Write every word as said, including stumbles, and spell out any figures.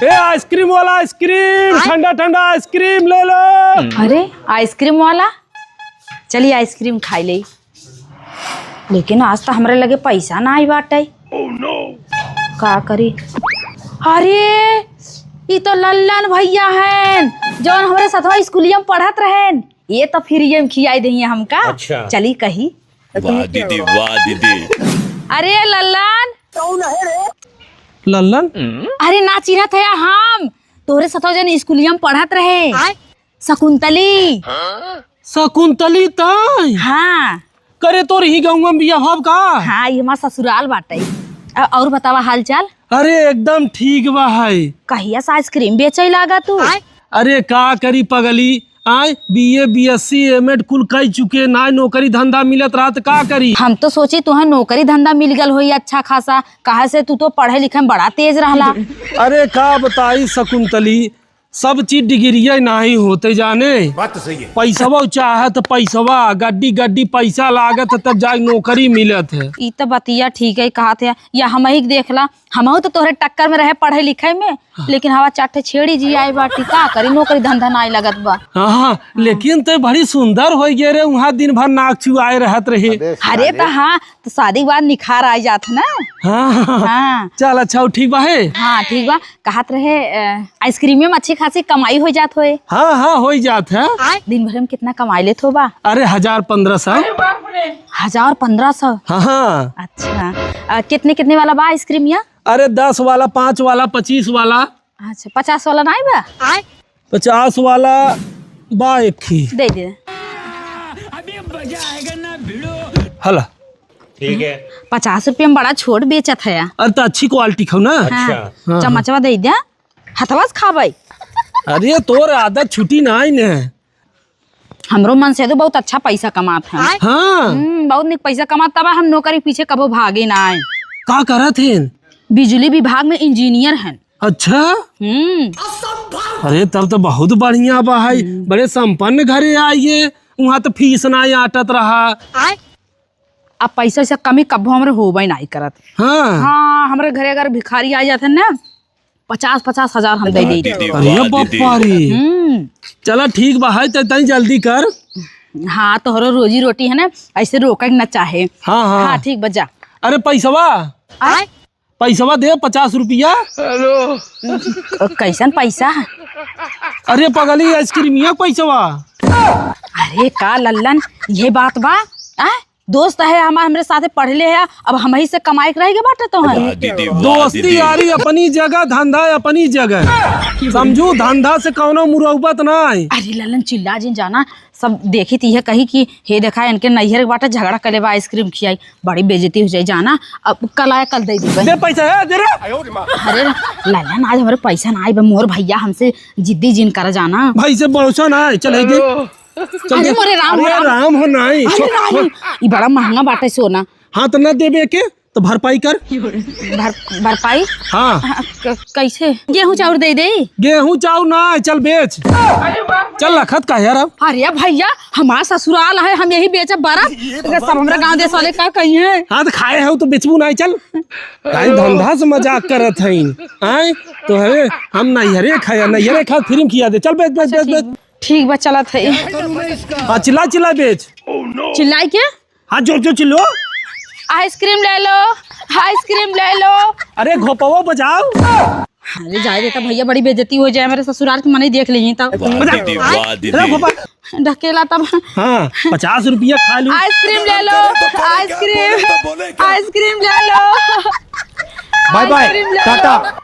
ए, आइसक्रीम वाला आइसक्रीम, ठंडा ठंडा आइसक्रीम ले लो। अरे, आइसक्रीम वाला, चली आइसक्रीम खाई ले। लेकिन आज तो हमरे लगे पैसा नाहीं बाटे। का करी? अरे, ई तो लल्लन भैया हैं, जौन हमरे सथवा स्कूलिया में पढ़त रहेन। ये तो फ्री में खियाई देइहैं हमका। अच्छा। चली कही। वाह दीदी, वाह दीदी। अरे लल्लन। लल्लन? अरे ना चिन्हत हया हम, तोहरे सथवा जौन स्कूलिया में पढ़त रहे। आय? शकुंतली। शकुंतली ताई? हाँ। करे तोर ही गउँवा में बिया हब का? हाँ, ई हमार ससुराल बाटे। अ-, और बतावा हाल चाल? अरे एकदम ठीक बा है। कहिया से आइसक्रीम बेचै लागा तू? अरे का करी पगली, आय बीए, बीएससी, एमएड कुल कई चुके, नाहीं नौकरी धंधा मिलत रहा त का करी? हम तो सोची तुहें नौकरी धंधा मिल गल होई अच्छा खासा, काहे से तू तो पढ़े लिखे में बड़ा तेज रहला। अरे का बताई शकुंतली, सब चीज डिग्रिये नाहीं होते जाने। बात तो सही है। पैसवा चाहत पैसवा, गड्डी गड्डी पैसा लागत है तब जाके नौकरी मिलत है। ई तो बतिया ठीक है कहत है, या हमही के देखला, हमहू तो तोहरे टक्कर में रहे पढ़े लिखे में, लेकिन हवा चार ठे छेड़ी जी आए बाटी, का करी, नौकरी धंधा नाहीं लगत बा। हाँ, हाँ, लेकिन ते बड़ी सुंदर होइ गए रे, उहाँ दिन भर नाक चुआए रहत रहे। अरे त हाँ, त शादी के बाद निखार आ जात है ना। हाँ, हाँ। हाँ। चल अच्छा, ठीक बा है। हाँ, ठीक बा। कहत रहे, अ, आइसक्रीम में अच्छी खासी कमाई होइ जात होए। हाँ, हाँ, होइ जात है। दिन भर में कितना कमाई लेत होबा? अरे, हजार पन्द्रह सौ। हजार पन्द्रह सौ? हाँ, हाँ। अच्छा, अ, कितने, कितने वाला बा आइसक्रीम या? अरे, दस वाला, पाँच वाला, पच्चीस वाला। अच्छा, पचास वाला नाहीं बा? पचास वाला बा एक ही। दे दे। हला। ठीक है। पचास रुपया में बड़ा छोट बेचत है। अरे, त अच्छी क्वालिटी खाओ ना। हाँ। अच्छा। हाँ, हाँ। चम्मचवा दे दे। हथवा से खाबै। अरे, तोर आदत छुटी नाहीं न। हमरो मन से तो बहुत अच्छा पैसा कमात है। हाँ। हम्म, बहुत निक पैसा कमात, तब हम नौकरी पीछे कबो भागे नाहीं। का करत हैं? बिजली विभाग में इंजीनियर हैं। अच्छा? हम्म। अरे, तब तो बहुत बढ़िया बा है। हम्म। बड़े संपन्न घरे आइए, उहाँ तो फीस नाहीं आटत रहा। अब पैसा से कमी कबो हमरे होबे नाहीं करत। हाँ। हाँ, हमरे घरे अगर भिखारी आ जात है ना, पचास पचास हजार हम दे देई। अरे बाप रे। हम्म। चला ठीक बा, है त तनी जल्दी कर। हाँ, तोहरो रोजी रोटी है ना, ऐसे रोके के ना चाहे। हाँ, हाँ। हाँ, ठीक बा, जा। अरे पैसवा। आय? पैसवा दे, पचास रुपया। क-, कैसन पैसा? अरे पगली, आइसक्रीमिया पैसवा। अरे का लल्लन, ये बात बा? आ? दोस्त है हमार, हमरे साथे पढ़ले है, अब हमही से कमाए के रह गए बाटे तोहन। वाह दीदी, वाह दोस्ती दीदी। यारी अपनी जगह, धंधा अपनी जगह, समझू, धंधा से कौनो मुरौबत नाहीं। अरे ललन, चिल्ला जिन जाना, सब देखी त इहे कही कि हे देखा, इनके नैहर के बाटे, झगड़ा कले बा, आइसक्रीम खियाई, बड़ी बेइज्जती हो जाई जाना। अब कल आया, कल दे देबे। दे पैसा, ए, दे रे। अरे ललन, आज हमरे पैसा ना आई बा, मोर भैया हमसे जिद्दी जिन करा जाना। भाई से भरोसा ना है, चल, है दे। चल अरे दे। मोरे राम, अरे राम। राम हो नाई। अरे राम, ई बड़ा महंगा बाटे सोना। हाँ, तो ना देबे के, तो भरपाई कर। भर-, भरपाई? हाँ। हाँ, क-, कैसे? गेहूं चाउर दे दे? गेहूं चाउर ना, चल बेच। चल रखत का यार अब। अरे भैया, हमार ससुराल है, हम यही बेचब बरत। सब हमरा गांव देश वाले का कही है? हाँ, तो खाए हो तो बेचबू ना, चल। काहे धंधा से मजाक करत हईन? आए? तो हरे, हम नैहरे खाया, नैहरे खा, फिर खिया दे। चल बेच, बेच, बेच, बेच। ठीक बा, चलत है। हाँ, चिल्ला चिल्ला बेच। चिल्लाई के? हाँ, जोर जोर चिल्लो। आइसक्रीम ले लो, आइसक्रीम ले लो। अरे घोपवा बजाओ। अरे जाए देता भैया, बड़ी बेइज्जती हो जाए, मेरे ससुराल के मनई देख लेही तब। वाह बजा। दीदी, वाह दीदी। अरे घोपा। ढकेला तब। हाँ, पचास रुपया खा लूं। आइसक्रीम ले लो, आइसक्रीम, आइसक्रीम ले लो। बाय बाय, आइसक्रीम ले लो। टाटा।